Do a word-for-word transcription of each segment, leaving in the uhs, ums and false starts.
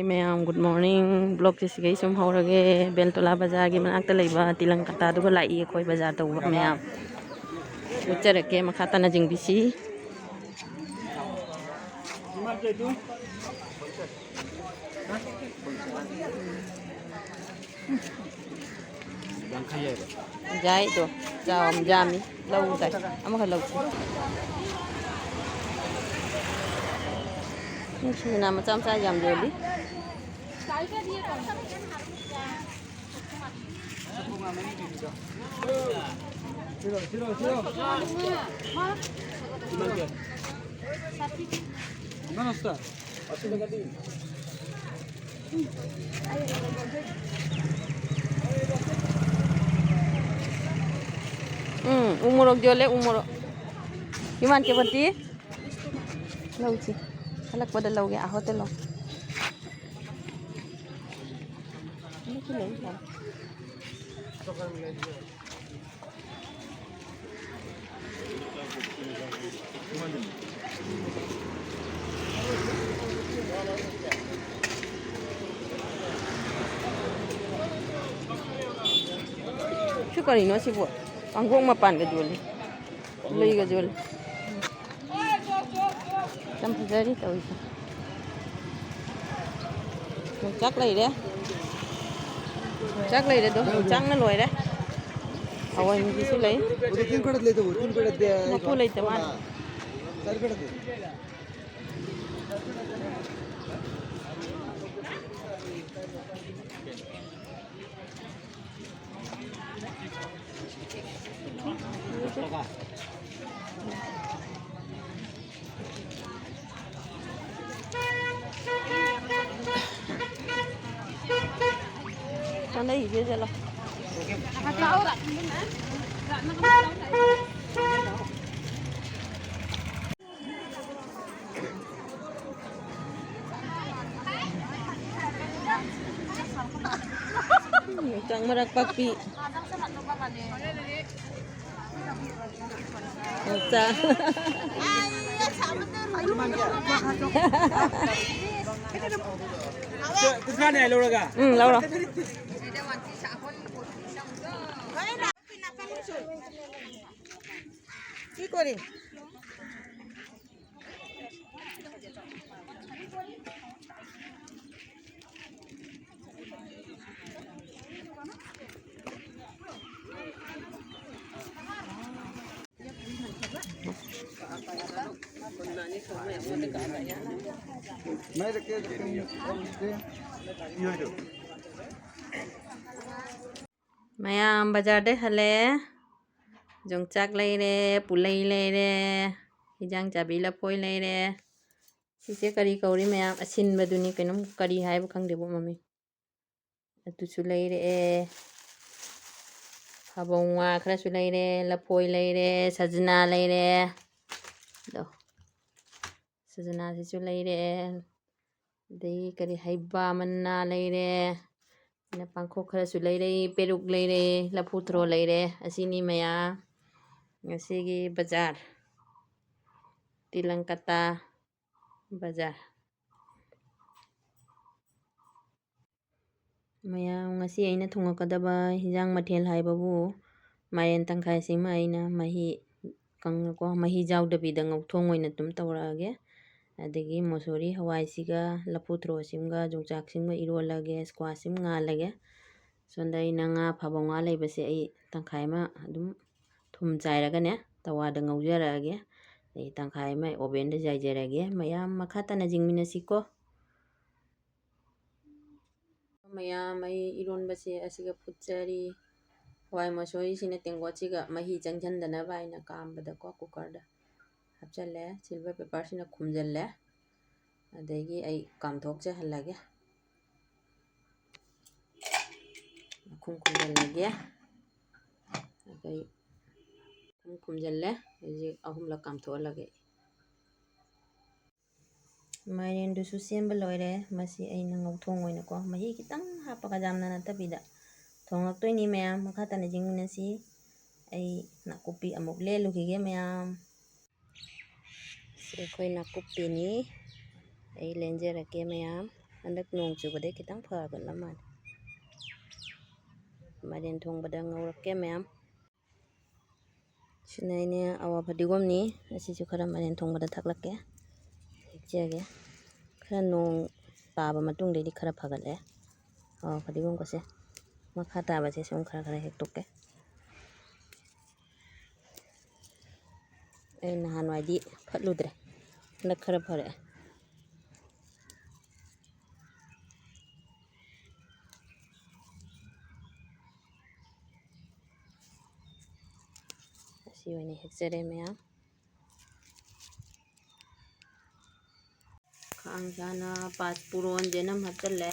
ꯃꯌꯥꯝ, good morning꯫ Vlogꯁꯦ ꯁꯤꯒꯩ ꯁꯨꯝ ꯍꯧꯔꯒꯦ꯫ ꯕꯦꯜꯇꯣꯂꯥ ꯕꯖꯥꯔꯒꯤ ꯃꯅꯥꯛꯇ ꯂꯩꯕ ꯇꯤꯂꯪ ꯀꯇꯥꯗꯨꯒ ꯂꯥꯛꯏ ꯑꯩꯈꯣꯏ ꯕꯖꯥꯔ ꯇꯧꯕ ꯃꯌꯥꯝ꯫ ꯎꯠꯆꯔꯛꯀꯦ, ꯃꯈꯥ ꯇꯥꯅ ꯌꯦꯡꯕꯤꯁꯤ꯫ ꯌꯥꯏꯗꯣ, ꯆꯥꯎ ꯌꯥꯝ ꯌꯥꯝꯃꯤ꯫ ꯂꯧꯗꯥꯏ꯫ ꯑꯃꯈꯛ ꯂꯧꯁꯤ꯫ ꯎꯝ, ꯁꯤꯡꯖꯅꯥ ꯃꯆꯥ ꯃꯆꯥ ꯌꯥꯝ ꯌꯣꯜꯂꯤ꯫ ꯎꯝ, ꯎ ꯃꯣꯔꯣꯛ ꯌꯣꯜꯂꯦ, ꯎ ꯃꯣꯔꯣꯛ꯫ ꯏꯃꯥꯟ ꯀꯦꯕꯣꯟꯇꯤ? ꯂꯧꯁꯤ꯫ ꯍꯜꯂꯛꯄꯗ ꯂꯧꯒꯦ, ꯑꯥ ꯍꯣꯇꯦꯜ ꯂꯧ꯫ ꯁꯤ ꯀꯔꯤꯅꯣ ꯁꯤꯕꯨ? ꯄꯥꯡꯒꯣꯡ ꯃꯄꯥꯟꯒ ꯌꯣꯜꯂꯤ꯫ ꯂꯩꯒ ꯌꯣꯜꯂꯤ꯫ ꯌꯥꯝ ꯐꯖꯔꯤ ꯇꯧꯔꯤꯁꯦ꯫ ꯌꯣꯡꯆꯥꯛ ꯂꯩꯔꯦ꯫ ꯌꯣꯡꯆꯥꯛ ꯂꯩꯔꯦ ꯑꯗꯣ, ꯌꯣꯡꯆꯥꯛꯅ ꯂꯣꯏꯔꯦ꯫ ꯑꯋꯟꯒꯤꯁꯨ ꯂꯩ꯫ ꯃꯄꯨ ꯂꯩꯇ ꯃꯥꯜꯂꯦ꯫ ꯌꯣꯡꯆꯥꯛ ꯃꯔꯛ ꯄꯥꯛꯄꯤ꯫ ꯌꯣꯡꯆꯥꯛ꯫ ꯀꯨꯟꯊ꯭ꯔꯥꯅꯦ ꯂꯧꯔꯒ꯫ ꯎꯝ, ꯂꯧꯔꯣ꯫ কি করে? ꯃꯌꯥꯝ ꯕꯖꯥꯔꯗꯩ ꯍꯜꯂꯛꯑꯦ꯫ ꯌꯣꯡꯆꯥꯛ ꯂꯩꯔꯦ, ꯄꯨꯂꯩ ꯂꯩꯔꯦ, ꯍꯤꯟꯖꯥꯡ ꯆꯥꯕꯤ ꯂꯐꯣꯏ ꯂꯩꯔꯦ꯫ ꯁꯤꯁꯦ ꯀꯔꯤ ꯀꯧꯔꯤ ꯃꯌꯥꯝ? ꯑꯁꯤꯟꯕꯗꯨꯅꯤ, ꯀꯩꯅꯣꯝ ꯀꯔꯤ ꯍꯥꯏꯕ ꯈꯪꯗꯦꯕꯣ ꯃꯃꯤꯡ꯫ ꯑꯗꯨꯁꯨ ꯂꯩꯔꯛꯑꯦ꯫ ꯐꯕꯧꯉꯥ ꯈꯔꯁꯨ ꯂꯩꯔꯦ, ꯂꯐꯣꯏ ꯂꯩꯔꯦ, ꯁꯖꯅꯥ ꯂꯩꯔꯦ꯫ ꯑꯗꯣ ꯁꯖꯅꯥꯁꯤꯁꯨ ꯂꯩꯔꯛꯑꯦ꯫ ꯑꯗꯒꯤ ꯀꯔꯤ, ꯍꯩꯕꯥ ꯃꯅꯥ ꯂꯩꯔꯦ꯫ ꯑꯗ ꯄꯥꯡꯈꯣꯛ ꯈꯔꯁꯨ ꯂꯩꯔꯛꯏ, ꯄꯦꯔꯨꯛ ꯂꯩꯔꯦ, ꯂꯐꯨ ꯊꯔꯣ ꯂꯩꯔꯦ꯫ ꯑꯁꯤꯅꯤ ꯃꯌꯥꯝ ꯉꯁꯤꯒꯤ ꯕꯖꯥꯔ, ꯇꯤꯂꯪꯀꯇꯥ ꯕꯖꯥꯔ꯫ ꯃꯌꯥꯝ, ꯉꯁꯤ ꯑꯩꯅ ꯊꯣꯡꯉꯛꯀꯗꯕ ꯍꯤꯟꯖꯥꯡ ꯃꯊꯦꯜ ꯍꯥꯏꯕꯕꯨ ꯃꯥꯏꯔꯦꯟ ꯇꯪꯈꯥꯏꯁꯤꯃ ꯑꯩꯅ ꯃꯍꯤ ꯀꯪꯅꯀꯣ, ꯃꯍꯤ ꯌꯥꯎꯗꯕꯤꯗ ꯉꯧꯊꯣꯡ ꯑꯣꯏꯅ ꯑꯗꯨꯝ ꯇꯧꯔꯛꯑꯒꯦ꯫ ꯑꯗꯒꯤ ꯃꯣꯁꯣꯔꯤ ꯍꯋꯥꯏꯁꯤꯒ, ꯂꯐꯨ ꯊꯔꯣꯁꯤꯃꯒ, ꯌꯣꯡꯆꯥꯛꯁꯤꯃꯒ ꯏꯔꯣꯜꯂꯒꯦ, ꯁ꯭ꯀ꯭ꯋꯥꯁꯁꯤꯃ ꯉꯥꯜꯂꯒꯦ꯫ ꯁꯣꯝꯗ ꯑꯩ ꯅꯉꯥ ꯐꯕꯧꯉꯥ ꯂꯩꯕꯁꯦ ꯑꯩ ꯇꯪꯈꯥꯏ ꯑꯃ ꯑꯗꯨꯝ ꯊꯨꯝ ꯆꯥꯏꯔꯒꯅꯦ ꯇꯋꯥꯗ ꯉꯧꯖꯔꯛꯑꯒꯦ꯫ ꯑꯗꯩ ꯇꯪꯈꯥꯏ ꯑꯃ oven ꯗ ꯌꯥꯏꯖꯔꯒꯦ꯫ ꯃꯌꯥꯝ ꯃꯈꯥ ꯇꯥꯅ ꯌꯦꯡꯃꯤꯟꯅꯁꯤꯀꯣ꯫ ꯃꯌꯥꯝ, ꯑꯩ ꯏꯔꯣꯟꯕꯁꯦ ꯑꯁꯤꯒ ꯐꯨꯠꯆꯔꯤ꯫ ꯍꯋꯥꯏ ꯃꯁꯣꯔꯤꯁꯤꯅ ꯇꯦꯡꯀꯣꯠꯁꯤꯒ ꯃꯍꯤ ꯆꯪꯁꯤꯟꯗꯅꯕ ꯍꯥꯏꯅ ꯀꯥꯝꯕꯗꯀꯣ cooker ꯗ ꯍꯥꯞꯆꯜꯂꯦ꯫ Silver paper ꯁꯤꯅ ꯈꯨꯝꯖꯜꯂꯦ꯫ ꯑꯗꯒꯤ ꯑꯩ ꯀꯥꯝꯊꯣꯛꯆꯍꯜꯂꯒꯦ꯫ ꯃꯈꯨꯝ ꯈꯨꯝꯖꯜꯂꯒꯦ꯫ ꯑꯗꯩ ꯃꯈꯨꯝ ꯈꯨꯝꯖꯜꯂꯦ꯫ ꯍꯧꯖꯤꯛ ꯑꯍꯨꯝꯂꯛ ꯀꯥꯝꯊꯣꯛꯍꯜꯂꯒꯦ꯫ ꯃꯥꯏꯔꯦꯟꯗꯨꯁꯨ ꯁꯦꯝꯕ ꯂꯣꯏꯔꯦ꯫ ꯃꯁꯤ ꯑꯩꯅ ꯉꯧꯊꯣꯡ ꯑꯣꯏꯅꯀꯣ, ꯃꯍꯤ ꯈꯤꯇꯪ ꯍꯥꯞꯄꯒ, ꯌꯥꯝꯅ ꯅꯠꯇꯕꯤꯗ ꯊꯣꯡꯂꯛꯇꯣꯏꯅꯤ ꯃꯌꯥꯝ꯫ ꯃꯈꯥ ꯇꯥꯅ ꯌꯦꯡꯃꯤꯟꯅꯁꯤ꯫ ꯑꯩ ꯅꯥꯀꯨꯞꯄꯤ ꯑꯃꯨꯛ ꯂꯦꯜꯂꯨꯈꯤꯒꯦ ꯃꯌꯥꯝ꯫ ꯁꯤ ꯑꯩꯈꯣꯏ ꯅꯥꯀꯨꯞꯄꯤꯅꯤ꯫ ꯑꯩ ꯂꯦꯟꯖꯔꯛꯀꯦ ꯃꯌꯥꯝ꯫ ꯍꯟꯗꯛ ꯅꯣꯡ ꯆꯨꯕꯗꯩ ꯈꯤꯇꯪ ꯐꯒꯠꯂ ꯃꯥꯜꯂꯦ꯫ ꯃꯥꯏꯔꯦꯟ ꯊꯣꯡꯕꯗ ꯉꯧꯔꯛꯀꯦ ꯃꯌꯥꯝ꯫ ꯁꯤꯅ ꯑꯩꯅ ꯑꯋꯥ ꯐꯗꯤꯒꯣꯝꯅꯤ, ꯑꯁꯤꯁꯨ ꯈꯔ ꯃꯥꯏꯔꯦꯟ ꯊꯣꯡꯕꯗ ꯊꯥꯛꯂꯛꯀꯦ꯫ ꯍꯦꯛꯆꯒꯦ꯫ ꯈꯔ ꯅꯣꯡ ꯇꯥꯕ ꯃꯇꯨꯡꯗꯩꯗꯤ ꯈꯔ ꯐꯒꯠꯂꯦ꯫ ꯑꯋꯥ ꯐꯗꯤꯒꯣꯝꯒꯁꯦ ꯃꯈꯥ ꯇꯥꯕꯁꯦ ꯁꯨꯝ ꯈꯔ ꯈꯔ ꯍꯦꯛꯇꯣꯛꯀꯦ꯫ ꯑꯩ ꯅꯍꯥꯟꯋꯥꯏꯗꯤ ꯐꯠꯂꯨꯗ꯭ꯔꯦ, ꯍꯟꯗꯛ ꯈꯔ ꯐꯔꯛꯑꯦ꯫ ꯑꯁꯤ ꯑꯣꯏꯅ ꯍꯦꯛꯆꯔꯦ ꯃꯌꯥꯝ꯫ ꯈꯥꯡ ꯁꯥꯅ ꯄꯥꯆ ꯄꯨꯔꯣꯟ ꯖꯦꯅꯝ ꯍꯥꯞꯆꯜꯂꯦ꯫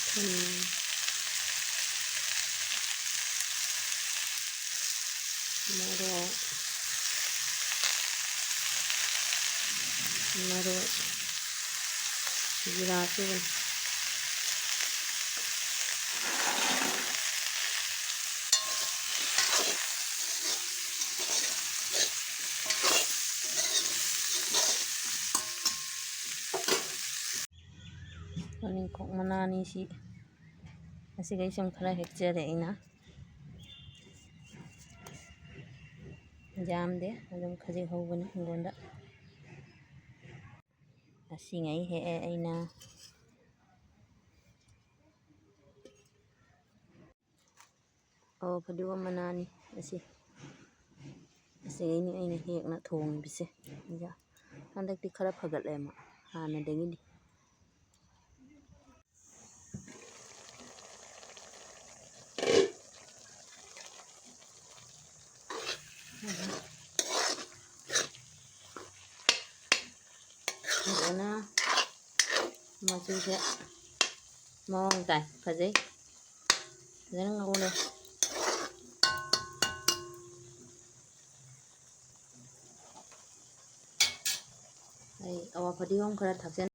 ꯊꯨꯝ, ꯃꯣꯔꯣꯛ, ꯃꯔꯣꯏ, ꯖꯤꯔꯥ ꯁꯨꯕꯅꯤ꯫ ꯇꯨꯅꯤꯡꯈꯣꯛ ꯃꯅꯥꯅꯤ ꯁꯤ꯫ ꯑꯁꯤꯈꯩ ꯁꯨꯝ ꯈꯔ ꯍꯦꯛꯆꯔꯦ ꯑꯩꯅ꯫ ꯌꯥꯝꯗꯦ, ꯑꯗꯨꯝ ꯈꯖꯤꯛ ꯍꯧꯕꯅꯤ ꯍꯤꯡꯒꯣꯜꯗ꯫ ꯑꯁꯤꯉꯩ ꯍꯦꯛꯑꯦ ꯑꯩꯅ꯫ ꯑꯣ, ꯐꯗꯤꯒꯣꯝ ꯃꯅꯥꯅꯤ ꯑꯁꯤ꯫ ꯑꯁꯤꯉꯩꯅꯤ ꯑꯩꯅ ꯍꯦꯛꯅ ꯊꯣꯡꯉꯤꯕꯁꯦ꯫ ꯑꯗ ꯍꯟꯗꯛꯇꯤ ꯈꯔ ꯐꯒꯠꯂꯦ ꯃꯥ ꯍꯥꯟꯅꯗꯒꯤꯗꯤ꯫ ꯐꯖꯅ ꯃꯆꯨꯁꯦ ꯃꯑꯣꯡ ꯇꯥꯏ, ꯐꯖꯩ꯫ ꯐꯖꯅ ꯉꯧꯔꯦ꯫ ꯑꯋꯥ ꯐꯗꯤꯒꯣꯝ ꯈꯔ ꯊꯥꯛꯆꯟ-,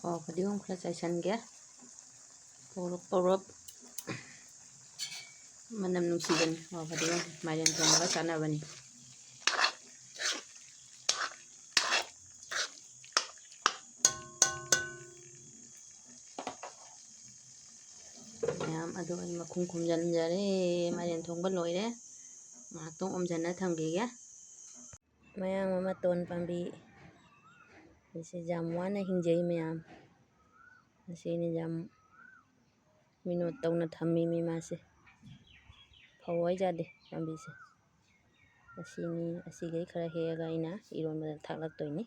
ꯑꯋꯥ ꯐꯗꯤꯒꯣꯝ ꯈꯔ ꯆꯥꯏꯁꯟꯒꯦ꯫ ꯄꯧꯔꯞ ꯄꯧꯔꯞ ꯃꯅꯝ ꯅꯨꯡꯁꯤꯕꯅꯤ ꯑꯋꯥ ꯐꯗꯤꯒꯣꯝ, ꯃꯥꯏꯔꯦꯟ ꯊꯣꯡꯕꯒ ꯆꯥꯅꯕꯅꯤ꯫ ꯃꯌꯥꯝ ꯑꯗꯣ ꯑꯩ ꯃꯈꯨꯝ ꯈꯨꯝꯖꯤꯟꯖꯔꯦ꯫ ꯃꯥꯏꯔꯦꯟ ꯊꯣꯡꯕ ꯂꯣꯏꯔꯦ꯫ ꯉꯥꯏꯍꯥꯛꯇꯪ ꯑꯣꯝꯖꯟꯅ ꯊꯝꯈꯤꯒꯦ꯫ ꯃꯌꯥꯡ ꯃꯇꯣꯟ ꯄꯥꯝꯕꯤ ꯑꯁꯤ ꯌꯥꯝ ꯋꯥꯅ ꯍꯤꯡꯖꯩ ꯃꯌꯥꯝ꯫ ꯑꯁꯤꯅꯤ ꯌꯥꯝ ꯃꯤꯅꯣꯠ ꯇꯧꯅ ꯊꯝꯃꯤ ꯃꯤ ꯃꯥꯁꯦ꯫ ꯐꯧ ꯍꯥꯏꯖꯥꯗꯦ ꯄꯥꯝꯕꯤꯁꯦ꯫ ꯑꯁꯤꯅꯤ, ꯑꯁꯤꯈꯩ ꯈꯔ ꯍꯦꯛꯑꯒ ꯑꯩꯅ ꯏꯔꯣꯟꯕꯗ ꯊꯥꯛꯂꯛꯇꯣꯏꯅꯤ꯫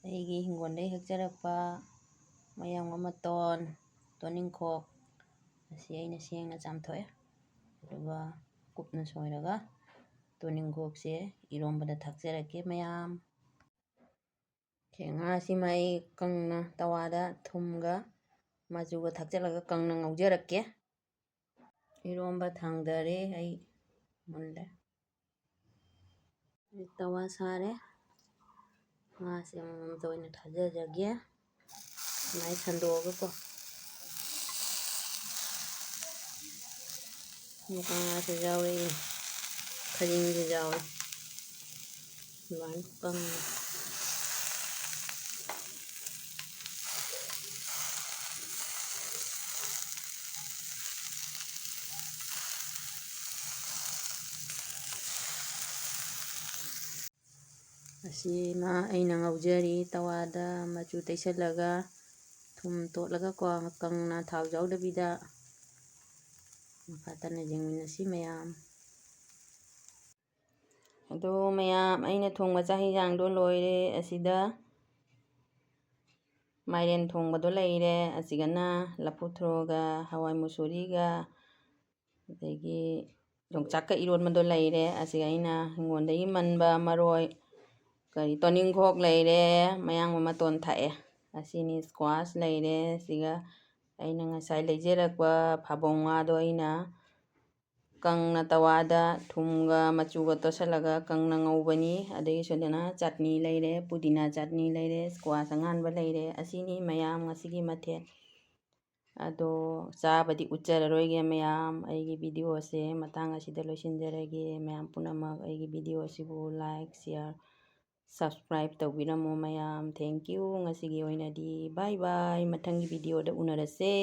ꯑꯩꯒꯤ ꯍꯤꯡꯒꯣꯜꯗꯒꯤ ꯍꯦꯛꯆꯔꯛꯄ ꯃꯌꯥꯡ ꯃꯇꯣꯟ, ꯇꯣꯅꯤꯡꯈꯣꯛ ꯑꯁꯤ ꯑꯩꯅ ꯁꯦꯡꯅ ꯆꯥꯝꯊꯣꯛꯑꯦ꯫ ꯑꯗꯨꯒ ꯀꯨꯞꯅ ꯁꯣꯏꯔꯒ ꯇꯣꯅꯤꯡꯈꯣꯛꯁꯦ ꯏꯔꯣꯝꯕꯗ ꯊꯥꯛꯆꯔꯛꯀꯦ ꯃꯌꯥꯝ꯫ ꯉꯥꯁꯤꯃ ꯑꯩ ꯀꯪꯅ ꯇꯋꯥꯗ ꯊꯨꯝꯒ ꯃꯆꯨꯒ ꯊꯥꯛꯆꯤꯜꯂꯒ ꯀꯪꯅ ꯉꯧꯖꯔꯛꯀꯦ꯫ ꯏꯔꯣꯝꯕ ꯊꯥꯡꯗꯔꯦ ꯑꯩ꯫ ꯃꯨꯜꯂꯦ꯫ ꯑꯩ ꯇꯋꯥ ꯁꯥꯔꯦ꯫ ꯉꯥꯁꯦ ꯑꯃꯃꯝꯇ ꯑꯣꯏꯅ ꯊꯥꯖꯖꯒꯦ꯫ ꯁꯨꯃꯥꯏꯅ ꯁꯟꯗꯣꯛꯑꯒꯀꯣ꯫ ꯃꯨꯀꯥ ꯉꯥꯁꯨ ꯌꯥꯎꯔꯛꯏ, ꯈꯖꯤꯡꯁꯨ ꯌꯥꯎꯔꯦ꯫ ꯑꯗꯨꯃꯥꯏꯅ ꯀꯪꯅ꯫ ꯑꯁꯤꯃ ꯑꯩꯅ ꯉꯧꯖꯔꯤ꯫ ꯇꯋꯥꯗ ꯃꯆꯨ ꯇꯩꯁꯜꯂꯒ ꯊꯨꯝ ꯇꯣꯠꯂꯒꯀꯣ ꯀꯪꯅ ꯊꯥꯎ ꯌꯥꯎꯗꯕꯤꯗ꯫ ꯃꯈꯥ ꯇꯥꯅ ꯌꯦꯡꯃꯤꯟꯅꯁꯤ ꯃꯌꯥꯝ꯫ ꯑꯗꯣ ꯃꯌꯥꯝ, ꯑꯩꯅ ꯊꯣꯡꯕ ꯆꯥꯛ ꯍꯤꯟꯖꯥꯡꯗꯣ ꯂꯣꯏꯔꯦ꯫ ꯑꯁꯤꯗ ꯃꯥꯏꯔꯦꯟ ꯊꯣꯡꯕꯗꯣ ꯂꯩꯔꯦ, ꯑꯁꯤꯒꯅ ꯂꯐꯨ ꯊꯔꯣꯒ ꯍꯋꯥꯏ ꯃꯨꯁꯣꯔꯤꯒ ꯑꯗꯒꯤ ꯌꯣꯡꯆꯥꯛꯀ ꯏꯔꯣꯟꯕꯗꯣ ꯂꯩꯔꯦ꯫ ꯑꯁꯤꯒ ꯑꯩꯅ ꯍꯤꯡꯒꯣꯜꯗꯒꯤ ꯃꯟꯕ ꯃꯔꯣꯏ, ꯀꯔꯤ, ꯇꯣꯅꯤꯡꯈꯣꯛ ꯂꯩꯔꯦ, ꯃꯌꯥꯡ ꯃꯇꯣꯟ ꯊꯥꯛꯑꯦ꯫ ꯑꯁꯤꯅꯤ squash ꯂꯩꯔꯦ꯫ ꯑꯁꯤꯒ ꯑꯩꯅ ꯉꯁꯥꯏ ꯂꯩꯖꯔꯛꯄ ꯐꯥꯕꯧ ꯉꯥꯗꯣ ꯑꯩꯅ ꯀꯪꯅ ꯇꯋꯥꯗ ꯊꯨꯝꯒ ꯃꯆꯨꯒ ꯇꯣꯠꯁꯤꯜꯂꯒ ꯀꯪꯅ ꯉꯧꯕꯅꯤ꯫ ꯑꯗꯒꯤ ꯁꯣꯏꯗꯅ ꯆꯠꯅꯤ ꯂꯩꯔꯦ, ꯄꯨꯗꯤꯅꯥ ꯆꯠꯅꯤ ꯂꯩꯔꯦ, ꯁ꯭ꯀ꯭ꯋꯥꯁ ꯑꯉꯥꯟꯕ ꯂꯩꯔꯦ꯫ ꯑꯁꯤꯅꯤ ꯃꯌꯥꯝ ꯉꯁꯤꯒꯤ ꯃꯊꯦꯜ꯫ ꯑꯗꯣ ꯆꯥꯕꯗꯤ ꯎꯠꯆꯔꯔꯣꯏꯒꯦ ꯃꯌꯥꯝ꯫ ꯑꯩꯒꯤ ꯚꯤꯗꯤꯑꯣꯁꯦ ꯃꯇꯥꯡ ꯑꯁꯤꯗ ꯂꯣꯏꯁꯤꯟꯖꯔꯒꯦ꯫ ꯃꯌꯥꯝ ꯄꯨꯝꯅꯃꯛ ꯑꯩꯒꯤ ꯚꯤꯗꯤꯑꯣꯁꯤꯕꯨ like, share, subscribe ꯇꯧꯕꯤꯔꯝꯃꯣ ꯃꯌꯥꯝ꯫ Thank you꯫ ꯉꯁꯤꯒꯤ ꯑꯣꯏꯅꯗꯤ bye bye꯫ ꯃꯊꯪꯒꯤ ꯚꯤꯗꯤꯑꯣꯗ ꯎꯅꯔꯁꯦ꯫